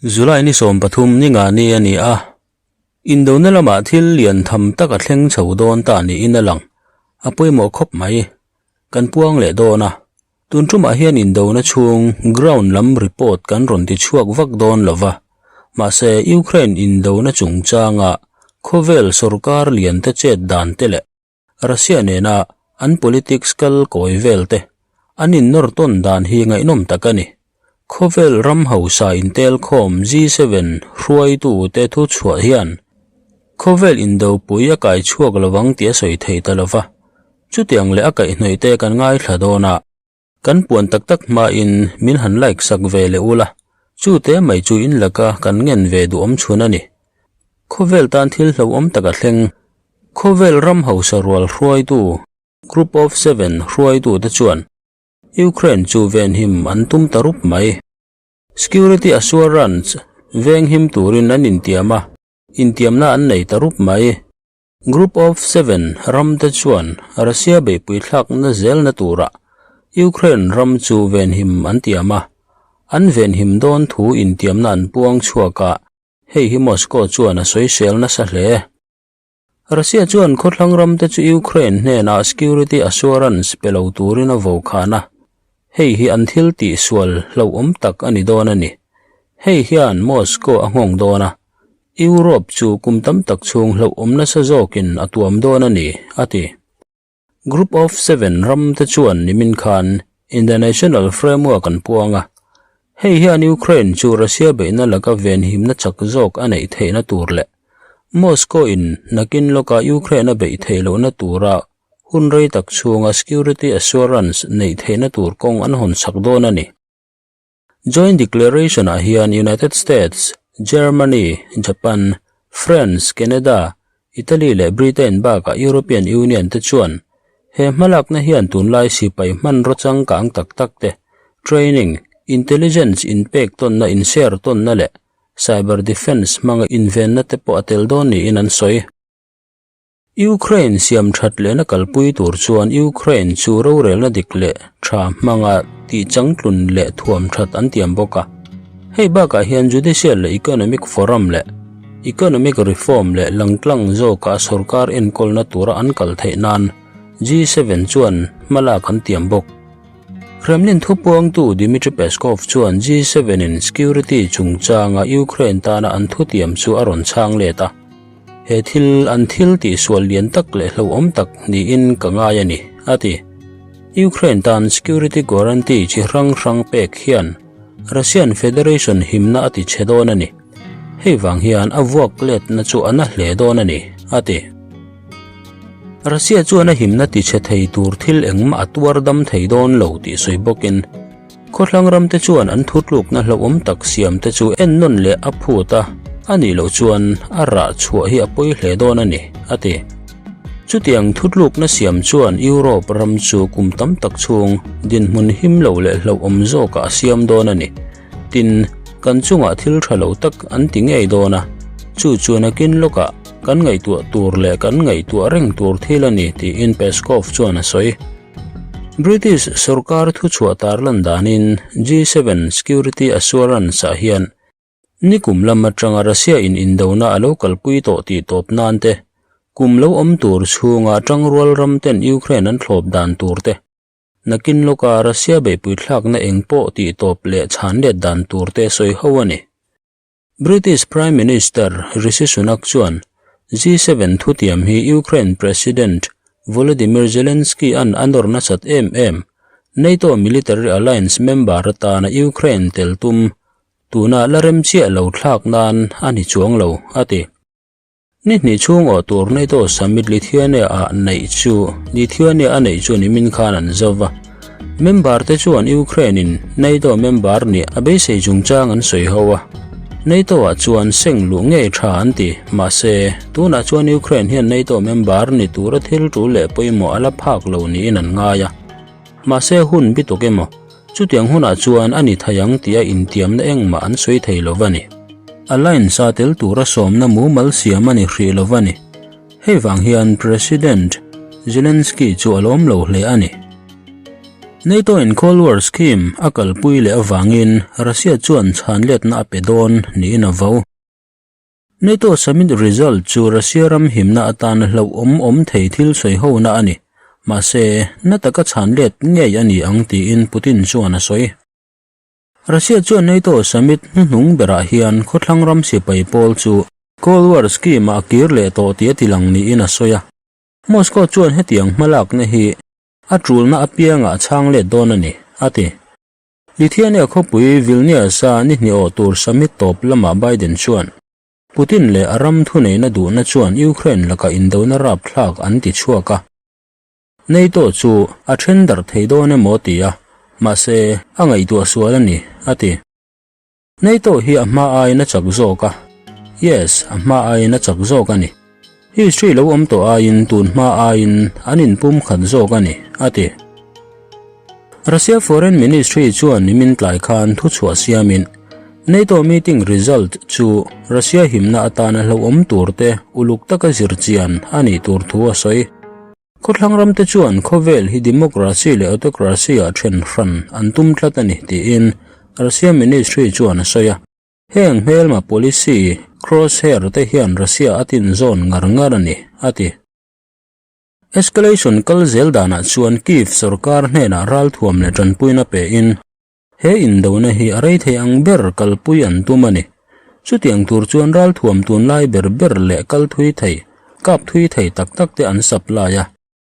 July ni 13 ni nga ni a ni a, indona lamah thil lian tham tak a thleng chho dawn ta niin a lang. A pawimawh khawp mai. Kan puang leh dawn a. Tun tumah hian indona chhung ground lam report kan rawn ti chhuak vak dawn lo va. Mahse Ukraine indona chungchanga khawvel sorkar lian te chet dan te leh Russia nena an politics kal kawi vel te an innawr tawn dan hi ngaihnawm tak a ni. Khawvel ram hausa intelkhawm G7 hruaitute thu chhuah hian khawvel indopui a kai chhuak lovang tih a sawi thei ta lova, chutiang leh a kaihhnawih te kan ngaithla dawn a. Kan puan tak tak hmain min han like sak ve leh ula, chu te mai chu in laka kan ngen ve duhawm chhun a ni. Khawvel tan thil hlauhawm tak a thleng. Khawvel ram hausa rual hruaitu, Group of Seven hruaitute chuan Ukraine chu venhim an tum ta rup mai. Security assurance venghim turin an intiam a, intiamna an nei ta rup mai. Group of Seven ramte chuan Russia beihpui thlakna zelna turah Ukraine ram chu venhim an tiam a, an venhim dawn thu intiamna an puang chhuak a, hei hi Moscow chuan a sawisel nasa hle. Russia chuan khawthlang ramte chu Ukraine hnenah security assurance pe lo turin a vo khan a, hei hi an thil tihsual hlauhawm tak a ni dawn a ni. Hei hian Moscow a nghawng dawn a, Europe chu kum tam tak chhung hlauhawm nasa zawkin a tuam dawn a ni, a ti. Group of Seven ram te chuan nimin khan International Framework an puang a, hei hian Ukraine chu Russia beihna laka venhimna chak zawk a neih theihna tur leh Moscow in nakin lawka Ukraine a beih theih lohna tura hun rei tak chhunga security assurance neih theihna tur kawng an hawn chak dawn a ni. Joint Declaration-ah hian United States, Germany, Japan, France, Canada, Italy leh Britain bakah European Union te chuan he hmalakna hian tunlai sipai hmanraw changkang tak tak te, training, intelligence inpek tawnna inshare tawnna leh cyber defence hmanga invenna te pawh a tel dawn niin an sawi. Ukraine siam that lehna kalpui tur chuan Ukraine chu rorelna dik leh tha hmanga tih changtlun leh thuam that an tiam bawk a. Hei bakah hian Judicial leh Economic Forum leh Economic Reform leh langtlang zawka sorkar enkawlna tura an kal theih nan G7 chuan hmalak an tiam bawk. Kremlin thupuangtu Dmitry Peskov chuan G7 in security chungchanga Ukraine tana an thutiam chu a rawn chhang let a. He thil an thil tihsual lian tak leh hlauhawm tak niin ka ngai a ni, a ti. Ukraine tan security guarantee chi hrang hrang pek hian Russian Federation himna a ti chhe dawn a ni. Hei vang hian a vuak letna chu a na hle dawn a ni, a ti. Russia chuan a himna ti chhe thei tur thil engmah a tuar dam thei dawn lo tih sawi bawkin, Khawthlang ramte chuan an thutlukna hlauhawm tak siamte chu ennawn leh a phut a, a nih loh chuan a rah chhuah hi a pawi hle dawn a ni, a ti. Chutiang thutlukna siam chuan Europe ram chu kum tam tak chhung dinhmun him lo leh hlauhawm zawkah a siam dawn a ni. Tin, kan chungah thil tha lo tak an ti ngei dawn a, chu chu nakin lawkah kan ngaihtuah tur leh kan ngaihtuah reng tur thil a ni, tiin Peskov chuan a sawi. British sorkar thuchhuah tarlan danin G7 Security Assurance-ah hian nikum lam atanga Russia-in indona a lo kalpui tawh tih tawp nan te, kum lo awm tur chhunga tangrual ramten Ukraine an thlawp dan tur te, nakin lawka Russia beihpui thlakna eng pawh tih tawp leh chhan let dan tur te sawi ho a ni. British Prime Minister Rishi Sunak chuan G7 thutiam hi Ukraine President Volodymyr Zelensky-a'n a nawr nasat em em, NATO military alliance member atana Ukraine tel tum tuna la rem chiah lo thlak nan a ni chuang lo, a ti. Ni hnih chhung awh tur NATO Summit Lithuania-ah neih chu Lithuania a neih chu nimin khan an zo va. Member te chuan Ukraine-in NATO member nih a beisei chungchang an sawi ho a. NATO-ah chuan seng luh ngei tha an ti. Mahse, tunah chuan Ukraine hian NATO member ni tura thil tul leh pawimawh a la phak lo niin an ngai a. Mahse hun bi tuk emaw, chutiang hunah chuan a ni thei ang tia intiamna engmah an sawi thei lo va ni. Alliance a tel tura sawmna mumal siam a ni hrih lo va ni. Hei vang hian President Zelensky chu a lawm lo hle a ni. NATO in Cold War scheme a kalpui leh avangin Russia chuan chhanletna a pe dawn niin a vo. NATO summit result chu Russia ram himna atana hlauhawm awm thei thil sawi hona a ni. Mahse, na taka chhanlet ngei a ni ang tiin Putin chuan a sawi. Russia chuan NATO summit hnuhnung berah hian khawthlang ram sipai pawl chu Cold War scheme-ah a kir leh tawh tih a tilang niin a sawi a. Moscow chuan hetiang hmalakna hi a tulna apiangah a chhang let dawn a ni, a ti. Lithuania khawpui Vilnius-a ni hnih awh tur summit tawp lamah Biden chuan Putin leh a ram thuneihna duhna chuan Ukraine lakah indona rapthlak an ti chhuak a. NATO chu a then darh thei dawn emaw ti a, mahse a ngaihtuah sual a ni, a ti. NATO hi a hma aiin a chak zawk a. Yes, a hma aiin a chak zawk a ni. History lo awm tawh aiin tun hma aiin an inpum khat zawk a ni, a ti. Russia Foreign Ministry chuan nimin tlai khan thuchhuah siamin NATO meeting result chu Russia himna atana hlauhawm turte uluk taka zirchian a nih tur thu a sawi. Khawthlang ramte chuan khawvel hi democracy leh autocracy ah then hran an tum tlat a ni tiin Russia Ministry chuan a sawi a. Heng hmelma policy crosshair te hian Russia a tinzawn ngar ngar a ni, a ti. Escalation kal zel danah chuan Kyiv sorkar hnenah ralthuam leh tanpuina pein He indona hi a rei thei ang ber kalpui an tum a ni. Chutiang tur chuan ralthuam tunlai ber ber leh kal thui thei, kap thui thei tak tak te an supply a.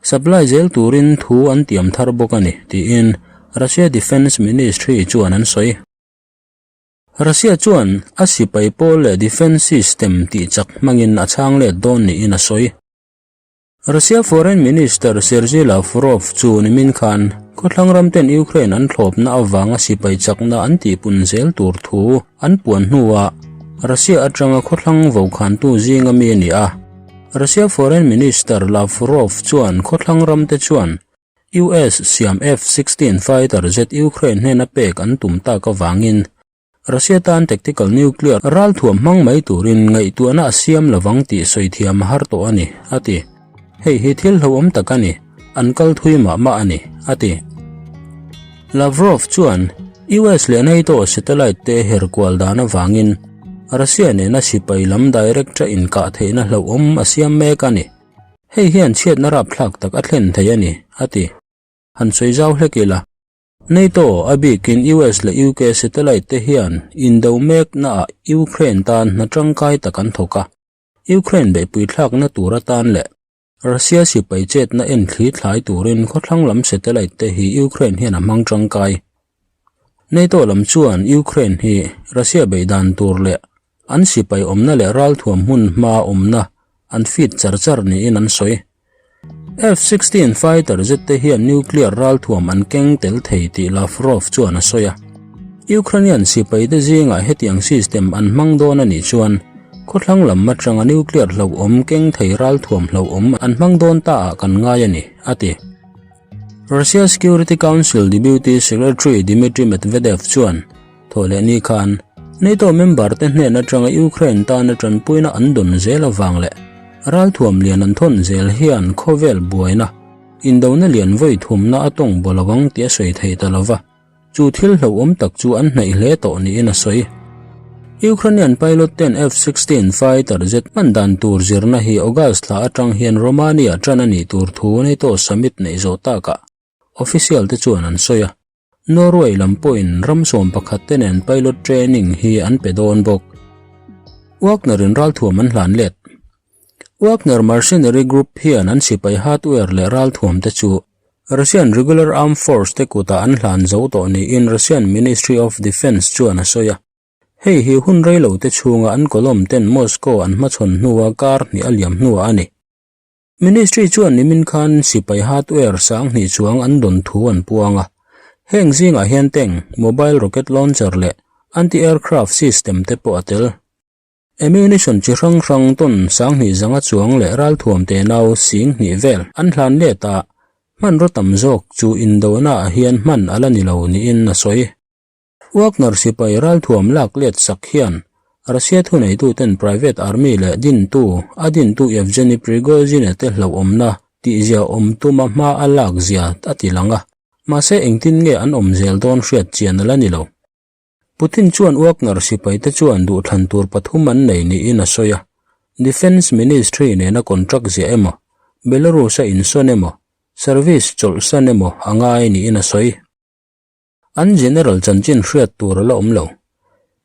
Supply zel turin thu an tiam thar bawk a ni, tiin Russia Defence Ministry chuan an sawi. Russia chuan a sipai pawl leh defence system tihchak hmangin a chhang let dawn niin a sawi. Russia Foreign Minister Sergei Lavrov chu nimin khan khawthlang ramten Ukraine an thlawpna avanga sipai chakna an tihpun zel tur thu an puan hnuah Russia atanga khawthlang vokhantu zinga mi a ni a. Russia Foreign Minister Lavrov chuan khawthlang ramte chuan US siam F-16 fighter jet Ukraine hnena pek an tum tak avangin Russia tan tactical nuclear ralthuam hmang mai turin ngaihtuahna a siam lovang tih sawi thiam a har tawh a ni, a ti. Hei hi thil hlauhawm tak a ni, an kal thui mah mah a ni, a ti. Lavrov chuan US leh NATO satellite te her kual dan avangin Russia nena sipai lam direct-a inkah theihna hlauhawm a siam mek a ni. Hei hian chhiatna rapthlak tak a thlen thei a ni, a ti. Han sawi zau hlek ila. NATO, a bikin US leh UK satellite te hian indo meknaah Ukraine tan hna tangkai tak an thawk a, Ukraine beihpui thlakna tur atan leh Russia sipai chetna en thli thlai turin khawthlang lam satellite te hi Ukraine hian a hmang tangkai. NATO lam chuan Ukraine hi Russia beih dan tur leh an sipai awmna leh ralthuam hmun hma awmna an feed char char niin an sawi. F-16 fighter jet te hian nuclear ralthuam an keng tel thei tih Lavrov chuan a sawi a. Ukrainian sipai te zingah hetiang system an hmang dawn a nih chuan khawthlang lam atanga nuclear hlauhawm keng thei ralthuam hlauhawm an hmang dawn ta ah kan ngai a ni, a ti. Russia Security Council Deputy Secretary Dmitry Medvedev chuan Thawhlehni khan NATO member te hnen atanga Ukraine tana tanpuina an dawn zel avang leh ralthuam lian an thawn zel hian khawvel buaina indona lian vawi thumna a tawng baw lo ang tih a sawi thei ta lova, chu thil hlauhawm tak chu an hnaih hle tawh niin a sawi. Ukrainian pilot ten F-16 fighter jet hman dan tur zirna hi August thla atang hian Romania tan a nih tur thu NATO summit neih zawh takah official te chuan an sawi a. Norway lam pawhin ram 11 te nen pilot training hi an pe dawn bawk. Wagner in ralthuam an hlan let. Wagner mercenary group hian an sipai hardware leh ralthuam te chu Russian regular armed force te kutah an hlan zo tawh niin Russian Ministry of Defence chuan a sawi a. Hei hi hun reilo te chhunga an column ten Moscow an hmachhawn hnua kar hnih a liam hnuah a ni. Ministry chuan nimin khan sipai hardware 2000 chuang an dawn thu an puang a. Heng zingah hian tank, mobile rocket launcher leh anti-aircraft system te pawh a tel. Ammunition chi hrang hrang tawn 2500 chuang leh ralthuam tenau 2000 vel an hlan let a, hmanraw tam zawk chu indona ah hian hman a la ni lo niin a sawi. Wagner sipai ralthuam lak let sak hian Russia thuneituten private army leh dintu a dintu Yevgeny Prigozhin-a te hlauhawmna tihzia awm tuma hma a lak zia a ti lang a. Mahse engtin nge an awm zel dawn hriat chian a la ni lo. Putin chuan Wagner sipaite chuan duhthlan tur pathum an nei niin a sawi a, Defence Ministry nena contract ziah emaw, Belarus-a insawn emaw, service chawlhsan emaw a ngai niin a sawi. An general chanchin hriat tur a la awm lo.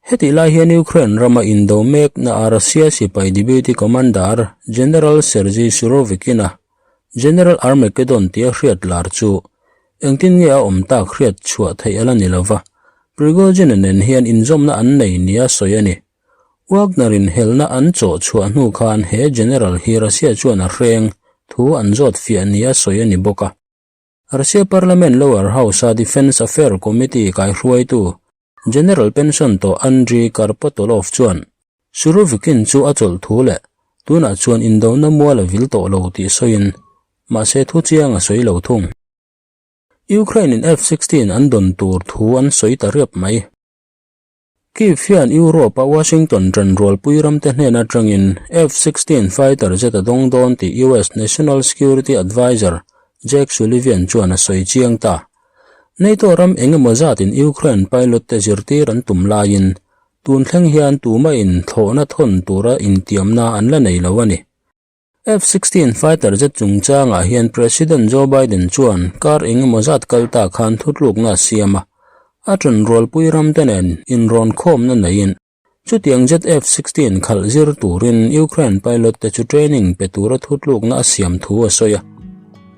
Hetih lai hian Ukraine rama indo mekna a Russia sipai deputy commander General Sergei Surovikin-a General Armageddon tia hriat lar chu engtin nge a awm tak hriat chhuah theih a la ni lova, Prigozhin-a nen hian inzawmna an nei nia sawi a ni. Wagner-in helna an chawh chhuah hnu khan he general hi Russia chuan a hreng thu an zawt fiah nia sawi a ni bawk a. Russia Parliament Lower House-a Defence Affair Committee kaihruaitu General Pension tawh Andriy Karpatolov chuan Surovikin chu a chawlh thu leh tunah chuan indona mual a vil tawh lo tih sawiin mahse thu chiang a sawi lo thung. Ukraine-in F-sixteen an dawn tur thu an sawi ta riap mai. Kyiv hian Europe-a Washington ṭanrualpui ramte hnen aṭangin F-sixteen fighter jet a dawng dawn tih US National Security Adviser Jake Sullivan chuan a sawi chiang ta. NATO ram eng emaw zatin Ukraine pilot-te zirtir an tum laiin tun thleng hian tumahin thlawhna thawn tura intiamna an la nei lo a ni. F-sixteen fighter jet chungchangah hian President Joe Biden chuan kar eng emaw zat kal ta khan thutlukna a siam a, a ṭanrualpui ramte nen inrawn khawmna neiin chutiang jet F-sixteen khalh zir turin Ukraine pilot te chu training pe tura thutlukna a siam thu a sawi a.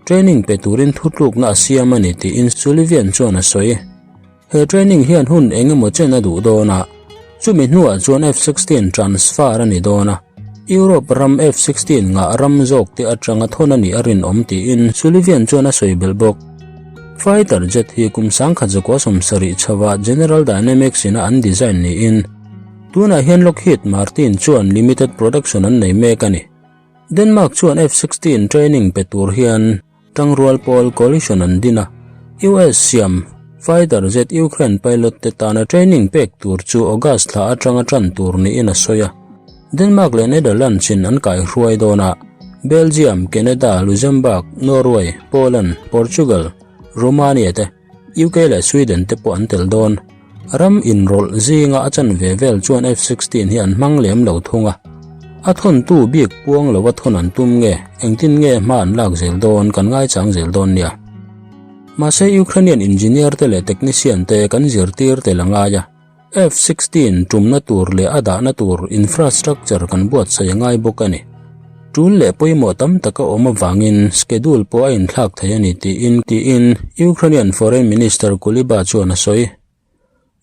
Training pe turin thutlukna a siam a ni tiin Sullivan chuan a sawi. He training hian hun eng emaw chen a duh dawn a, chumi hnuah chuan F-sixteen transfer a ni dawn a, Europe ram F-sixteen ngah ram zawk te atanga thawn a nih a rinawm tiin Sullivan chuan a sawi belh bawk. Fighter jet hi kum 1970 chhoah General Dynamics ina an design niin, tunah hian Lockheed Martin chuan limited production an nei mek a ni. Denmark chuan F-sixteen training pe tur hian Tangrual pawl coalition an din a, US siam fighter jet Ukraine pilot te tana training pek tur chu August thla atanga tan tur niin a sawi a. Denmark leh Netherlands in an kaihruai dawn a, Belgium, Canada, Luxembourg, Norway, Poland, Portugal, Romania te UK leh Sweden te pawh an tel dawn. Ram inrawlh zinga a chanve vel chuan F-sixteen hi an hmang lem lo thung a. A thawntu bik puang lova thawn an tum nge, engtin nge hma an lak zel dawn kan ngaichang zel dawn nia. Mahse Ukrainian engineer te leh technician te kan zirtir tel a ngai a. F-sixteen tumna tur leh a dahna tur infrastructure kan buatsaih a ngai bawk a ni. Tul leh pawimawh tam tak a awm avangin schedule pawh a inthlak thei a ni tiin tiin Ukrainian Foreign Minister Kuleba chuan a sawi.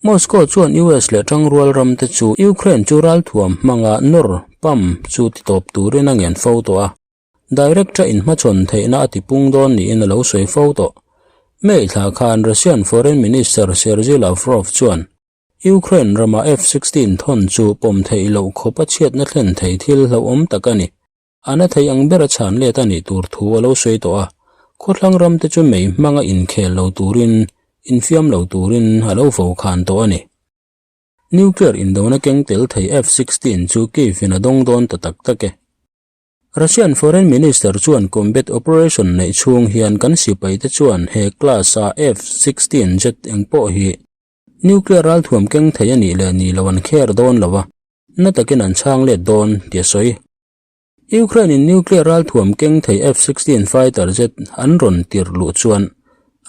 Moscow chuan US leh tangrual ramte chu Ukraine chu ralthuam hmanga nawr, pump, chu titawp turin a ngen fo tawh a. Direct-a inhmachhawn theihna a tipung dawn niin a lo sawi fo tawh. May thla khan Russian Foreign Minister Sergei Lavrov chuan Ukraine rama F-sixteen thawn chu pawm theih loh khawp a chhiatna thlen thei thil hlauhawm tak a ni. A na thei ang bera chhan let a nih tur thu a lo sawi tawh a, khawthlang ramte chu mei hmanga inkhel lo turin, infiam lo turin a lo vo khan tawh a ni. Nuclear indona keng tel thei F-sixteen chu Kyiv-in a dawng dawn ta tak tak e. Russian Foreign Minister chuan combat operation neih chhung hian kan sipaite chuan he class-a F-sixteen jet eng pawh hi nuclear ralthuam keng thei a nih leh nih loh an kher dawn lo a, na takin an chhang let dawn tih a sawi. Ukraine-in nuclear ralthuam keng thei F-sixteen fighter jet an rawn tirh luh chuan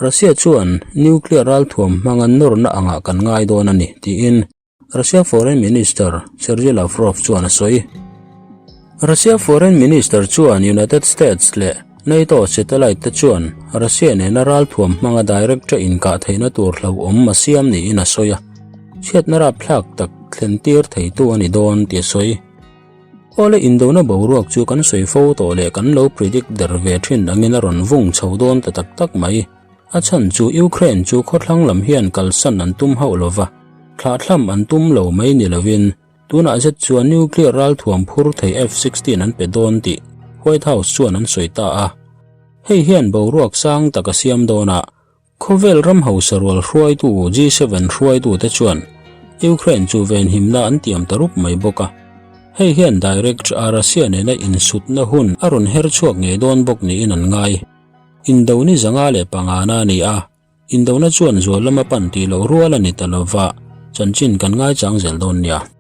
Russia chuan nuclear ralthuam hmanga nawrna angah kan ngai dawn a ni tiin Russia Foreign Minister Sergei Lavrov chuan a sawi. Russia Foreign Minister chuan United States leh NATO satellite te chuan Russia nena ralthuam hmanga direct-a inkah theihna tur hlauhawm a siam niin a sawi a, chhiatna rapthlak tak thlentir theitu a ni dawn tih a sawi. Awle indona boruak chu kan sawi fo tawh leh kan lo predict der ve thin angin a rawn vung chho dawn ta tak tak mai. A chhan chu Ukraine chu khawthlang lam hian kalsan an tum hauh lova, thlahthlam an tum lo mai ni lovin tunah zet chuan nuclear ralthuam phur thei F-sixteen an pe dawn tih White House chuan an sawi ta a. Hei hian boruak sang tak a siam dawn a, khawvel ram hausa rual hruaitu G-seven hruaitute chuan Ukraine chu venhimna an tiam ta rup mai bawk a. Hei hian direct a Russia nena insutna hun a rawn her chhuak ngei dawn bawk niin an ngai. Indoni 505 a ni a. Indona chuan zual lama pan tih loh rual a ni ta lova, chanchin kan ngaichang zel dawn nia.